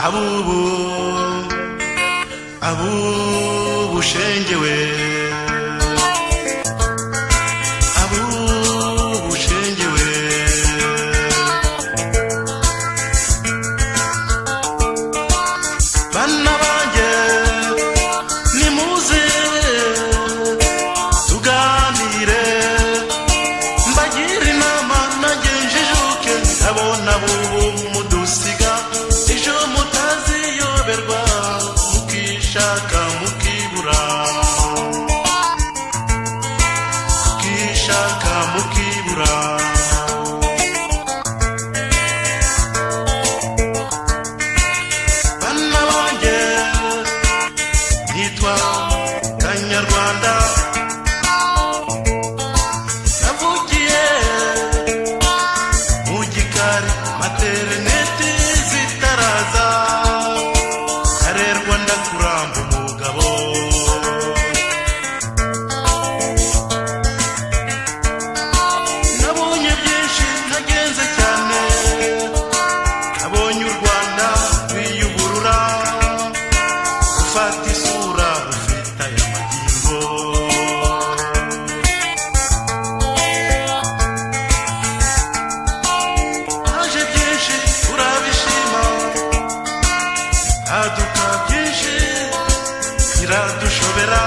Abubu abubu shengewe, abubu shengewe. Bana banjye nimuze tuganire, mbagira inama nanjye njijuke. Ndabona abubu mudusiga, ejo mutaziyoberwa mukishaka mukibura, mukishaka mukibura. Bana banjye, nitwa Kanyarwanda, navukiye mu gikari materineti zitaraza, karerwa ndakuramba umugabo. Nabonye byinshi, nagenze cyane, nabonye u Rwanda rwiyuburura, rufata isura rufite aya magingo. Haje byinshi turabishima, haduka byinshi biradushobera,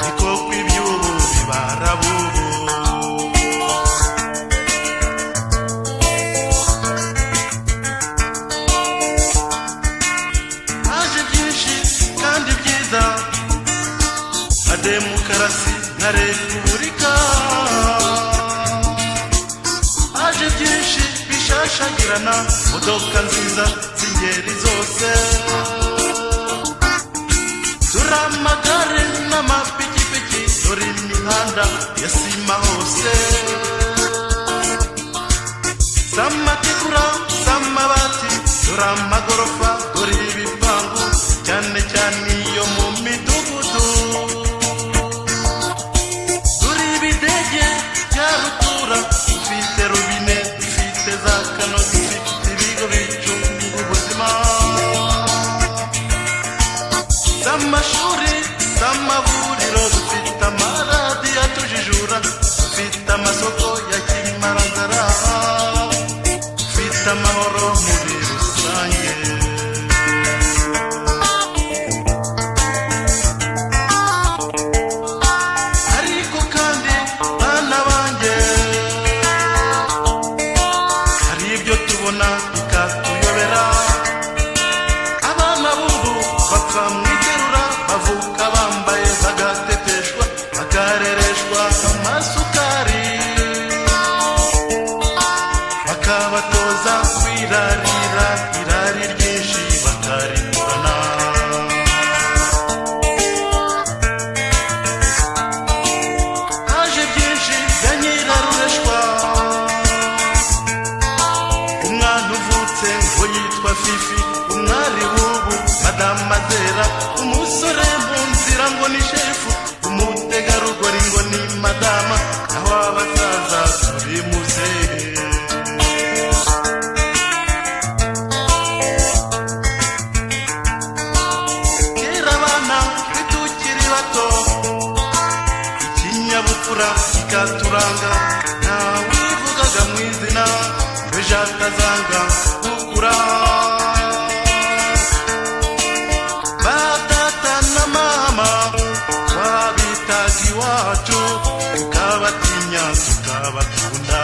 niko kw'iby'ubu bibara bubu. Haje byinshi kandi byiza, nka demokarasi na repubulika. Haje byinshi bishashagirana, modoka nziza z'ingeri zose, dore amagare n'amapikipiki, dore imihanda ya sima hose, z'amategura, z'amabati, dore amagorofa, dore ibipangu, cyane cyane iyo mu midugudu. Dore ibidege bya rutura, dufite robine, dufite za kano, dufite ibigo bicunga ubuzima, z'amashuri, z'amavuriro, dufite amaradiyo atujijura, dufite amasoko ya kimaranzara, dufite amahoro muri rusange. Ariko kandi bana banjye, hari ibyo tubona bikatuyobera. Abana b'ubu bapfa mu iterura, bavuka bambaye, bagateteshwa, bakarereshwa amasukari, bakabatoza kwirarira, irari ryinshi bakarikurana. Haje byinshi bya nyirarureshwa, umwana uvutse ngo yitwa Fifi, umwari w'ubu Madamazera, umusore mu nzira ngo ni shefu, umutegarugori ngo ni madama, naho abasaza turi muzehe. Kera abana twe tukiri bato, ikinyabupfura kikaturanga, ntawivugaga mu izina ngo ejo atazanga gukura. Ba data na mama twabitaga iwacu, tukabatinya, tukabakunda.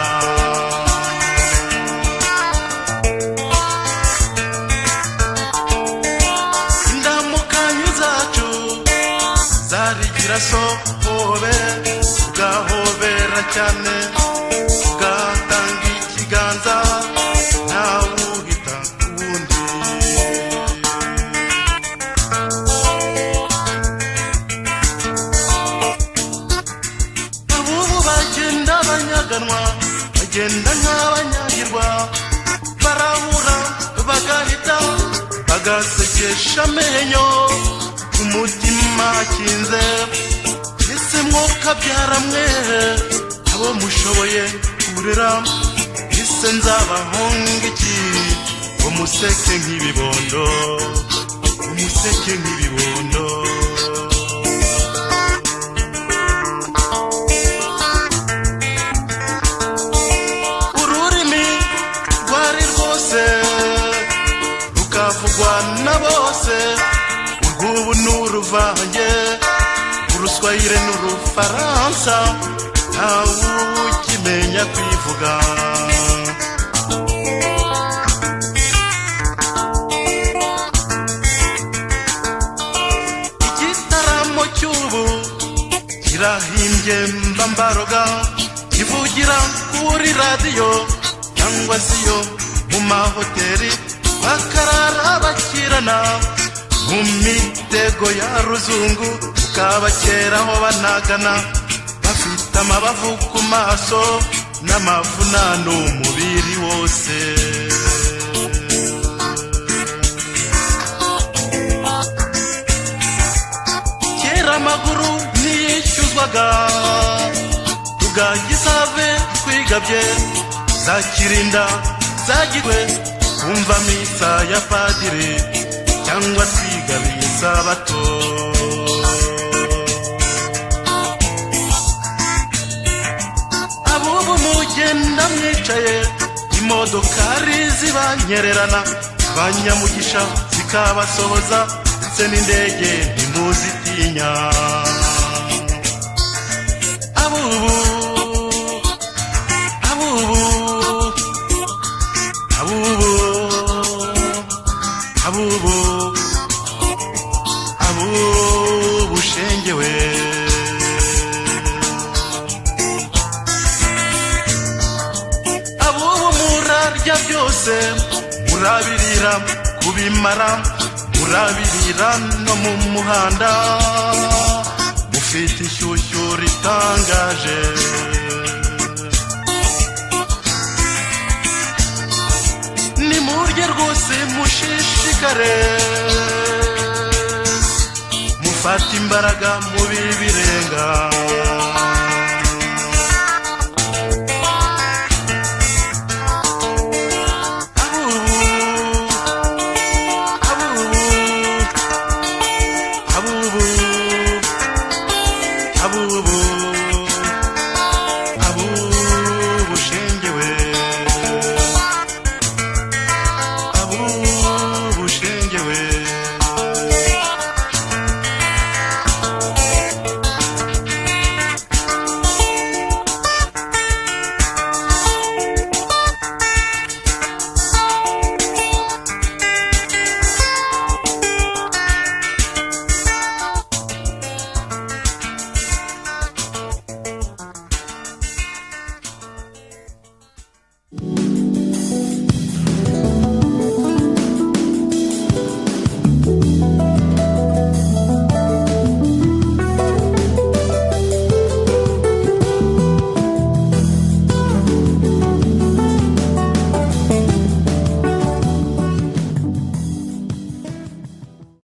Indamukanyo zacu zarigira so hobe, tugahobera cyane, tugatanga ikiganza, ntawuhita kuwundi. Abubu bagenda banyaganwa, bagenda nk'abanyagirwa, barahura bagahita bagasekesha amenyo, umutima akinze. Ese mwuka byaramwe abo mushoboye kurera, ese nzabahunga iki? Umuseke nk'ibibondo, umuseke nk'ibibondo. Ururimi rwari rwose rukavugwa na bose, urw'ubu n'uruvange, uruswayire n'urufaransa, ntawukimenya kwivuga. Igitaramo cy'ubu kirahimbye mbambaroga, kivugira kuri radiyo cyangwa se iyo mu mahoteli, bakarara bakirana mu mitego ya ruzungu, ukabakeraho banagana bafite amabavu ku maso n'amavunane umubiri wose. Kera amaguru ntiyishyuzwaga, tugagisave twigabye, za Kirinda zagirwe kumva misa ya padiri cyangwa twigabiye isabato. Abubu mugenda mwicaye, imodokari zibanyererana, abanyamugisha zikabasohoza, ndetse n'indege ntimuzitinya. Abubu, abubu, abubu, abubu, abubu shengewe. Abubu murarya byose, murabirira kubimara, murabirira no mu muhanda, mufite ishyushyu ritangaje. Nimurye rwose mushishikare, mufate imbaraga mubi birenga. Abubu, abubu, abubu, abubu, abubu shengewe, abubu shengewe.